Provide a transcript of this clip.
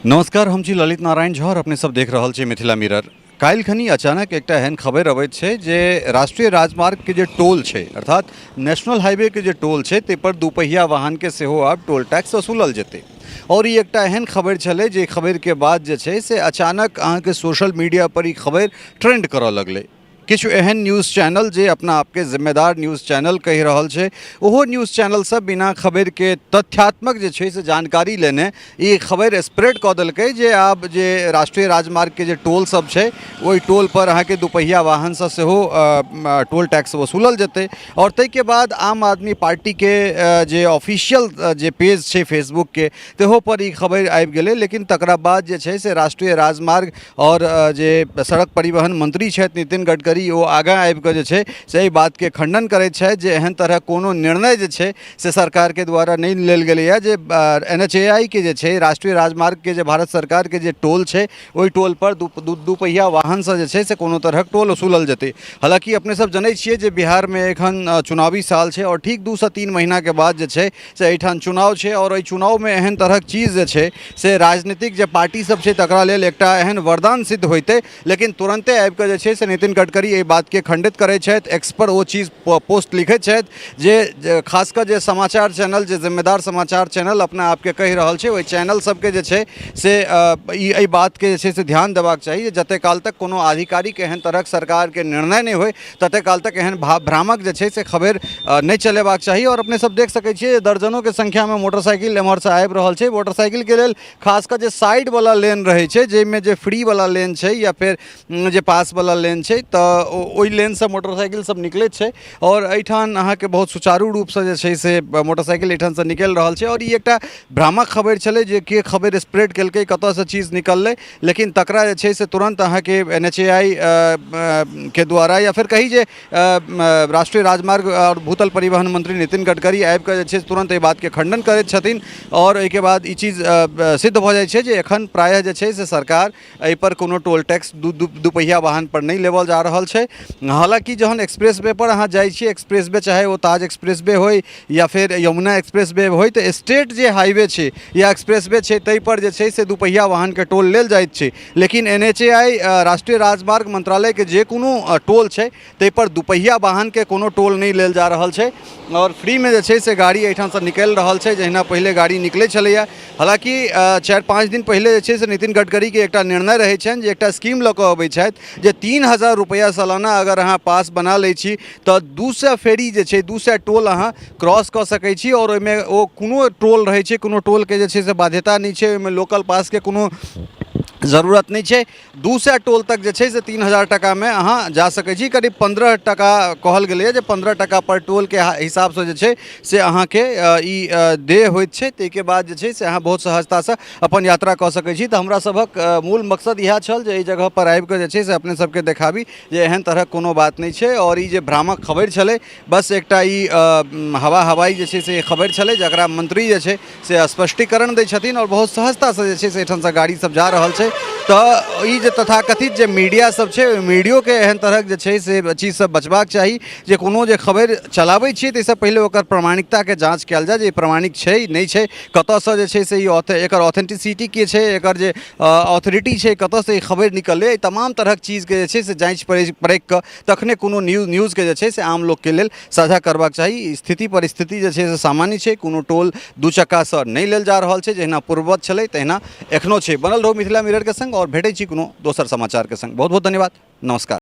नमस्कार, हम छी ललित नारायण झा और अपने सब देख रहल छी मिथिला मिरर। काल्हि खनी अचानक एकटा एहन खबरि अबैत छै जे राष्ट्रीय राजमार्गके जे टोल छै, अर्थात नेशनल हाईवेके जे टोल छै, ताहिपर दुपहिया वाहनके सेहो आब टोल टैक्स वसूलल जेतै। और ई एकटा एहन खबरि छलै जे खबरिके बाद जे छै से अचानक अहाँके सोशल मीडिया पर ई खबरि ट्रेंड करऽ लगलै। किछु एहन न्यूज़ चैनल जे अपना आपके जिम्मेदार न्यूज़ चैनल कहि रहल छै, ओहो न्यूज़ चैनल सब बिना खबरिके तथ्यात्मक जे छै से जानकारी लेने ई खबरि स्प्रेड कऽ देलकै जे आब जे राष्ट्रीय राजमार्गके जे टोल सब छै, ओहि टोल पर अहाँके दुपहिया वाहनसँ सेहो टोल टैक्स वसूलल जेतै। आओर ताहिके बाद आम आदमी पार्टीके जे ऑफिशियल जे पेज छै फेसबुकके, तहो पर ई खबरि आबि गेलै। लेकिन तकरा बाद जे छै से राष्ट्रीय राजमार्ग आओर जे सड़क परिवहन मंत्री छथि नितिन गडकरी, ओ आगाँ आबि कऽ जे छै से एहि बातके खंडन करैत छथि जे एहन तरहक कोनो निर्णय जे छै से सरकारके द्वारा नहि लेल गेलैए जे NHAI के जे छै, राष्ट्रीय राजमार्गके जे भारत सरकारके जे टोल छै, ओहि टोलपर दू पहिया वाहनसँ जे छै से कोनो तरहक टोल वसूलल जेतै। हालाँकि अपने सब जनै छियै जे बिहारमे एखन चुनावी साल छै आओर ठीक 2 सँ 3 महीनाके बाद जे छै से एहिठाम चुनाव छै। आओर एहि चुनावमे एहन तरहक चीज जे छै से राजनीतिक जे पार्टी सब छै, तकरा लेल एकटा एहन वरदान सिद्ध होइतै। लेकिन तुरन्ते आबि कऽ जे छै से नितिन गडकरी एहि बातके खंडित करै छथि। एक्स पर ओ चीज पोस्ट लिखैत छथि जे खास कऽ जे समाचार चैनल, जे जिम्मेदार समाचार चैनल अपना आपके कहि रहल छै, ओहि चैनल सबके जे छै से ई एहि बातके जे छै से ध्यान देबाक चाही जे जते काल तक कोनो आधिकारिक एहन तरहक सरकारके निर्णय नहि होइ, तते काल तक एहन भ्रामक जे छै से खबरि नहि चलेबाक चाही। आओर अपने सब देख सकै छियै, दर्जनोके संख्यामे मोटरसाइकिल एम्हरसँ आबि रहल छै। मोटरसाइकिलके लेल खास कऽ जे साइडवला लेन रहै छै, जाहिमे जे फ्रीवला लेन छै या फेर जे पासवला लेन छै, तऽ ओहि लेनसँ मोटरसाइकिल सब निकलैत छै। आओर एहिठाम अहाँके बहुत सुचारू रूपसँ जे छै से मोटरसाइकिल एहिठामसँ निकलि रहल छै। आओर ई एकटा भ्रामक खबरि छलै जे के खबरि स्प्रेड केलकै, कतऽसँ चीज निकललै, लेकिन तकरा जे छै से तुरन्त अहाँके NHAI के द्वारा या फेर कही जे राष्ट्रीय राजमार्ग आओर भूतल परिवहन मंत्री नितिन गडकरी आबि कऽ जे छै तुरन्त एहि बातके खंडन करैत छथिन। आओर एहिके बाद ई चीज सिद्ध भऽ जाइ छै जे एखन प्रायः जे छै से सरकार एहिपर कोनो टोल टैक्स दुपहिया वाहनपर नहि लेबल जा रहल छै। हालाँकि जहन एक्सप्रेस वे पर अहाँ जाइ छियै, एक्सप्रेस वे चाहे ओ ताज एक्सप्रेस वे होइ या फेर यमुना एक्सप्रेस वे होइ, तऽ स्टेट जे हाईवे छै या एक्सप्रेस वे छै, ताहिपर जे छै से दुपहिया वाहनके टोल लेल जाइत छै। लेकिन NHAI, राष्ट्रीय राजमार्ग मंत्रालयके जे कोनो टोल छै, ताहिपर दुपहिया वाहनके कोनो टोल नहि लेल जा रहल छै। आओर फ्रीमे जे छै से गाड़ी एहिठामसँ निकलि रहल छै, जहिना पहिले गाड़ी निकलै छलैए। हालाँकि 4-5 दिन पहिले जे छै से नितिन गडकरीके एकटा निर्णय रहै छनि जे एकटा स्कीम लऽ कऽ अबै छथि जे 3000 रुपैआ सालाना अगर अहाँ पास बना लै छी, तऽ 200 फेरी जे छै, 200 टोल अहाँ क्रॉस कऽ सकै छी। आओर ओहिमे ओ कोनो टोल रहै छै, कोनो टोलके जे छै से बाध्यता नहि छै, ओहिमे लोकल पासके कोनो जरूरत नहि छै। 200 टोल तक जे छै से 3000 टाकामे अहाँ जा सकै छी। करीब 15 टाका कहल गेलैए जे 15 टाका पर टोलके हिसाबसँ जे छै से अहाँके ई देय होइत छै। ताहिके बाद जे छै से अहाँ बहुत सहजतासँ अपन यात्रा कऽ सकै छी। तऽ हमरा सभक मूल मकसद इएह छल जे एहि जगहपर आबिकऽ जे छै से अपने सबके देखाबी जे एहन तरहक कोनो बात नहि छै। आओर ई जे भ्रामक खबरि छलै, बस एकटा ई हवा हवाई जे छै से खबरि छलै, जकरा मंत्री जे छै से स्पष्टीकरण दै छथिन। आओर बहुत सहजतासँ जे छै से एहिठामसँ गाड़ी सब जा रहल छै। तऽ ई जे तथाकथित जे मीडिया सब छै, ओहि मीडियोके एहन तरहक जे छै से चीजसँ बचबाक चाही जे कोनो जे खबरि चलाबै छियै, ताहिसँ पहिले ओकर प्रमाणिकताके जाँच कयल जाय जे ई प्रमाणिक छै, नहि छै, कतऽसँ जे छै से ई एकर ऑथेंटिसिटी के छै, एकर जे ऑथोरिटी छै, कतऽसँ ई खबरि निकललै। एहि तमाम तरहक चीजके जे छै से जाँचि परखि कऽ तखने कोनो न्यूजके जे छै से आम लोकके लेल साझा करबाक चाही। स्थिति परिस्थिति जे छै से सामान्य छै। कोनो टोल दू चक्कासँ नहि लेल जा रहल छै। जहिना पूर्ववत छलै, तहिना एखनो छै। बनल रहू मिथिला मिररके संग आओर भेटै छी कोनो दोसर समाचारके संग। बहुत बहुत धन्यवाद, नमस्कार।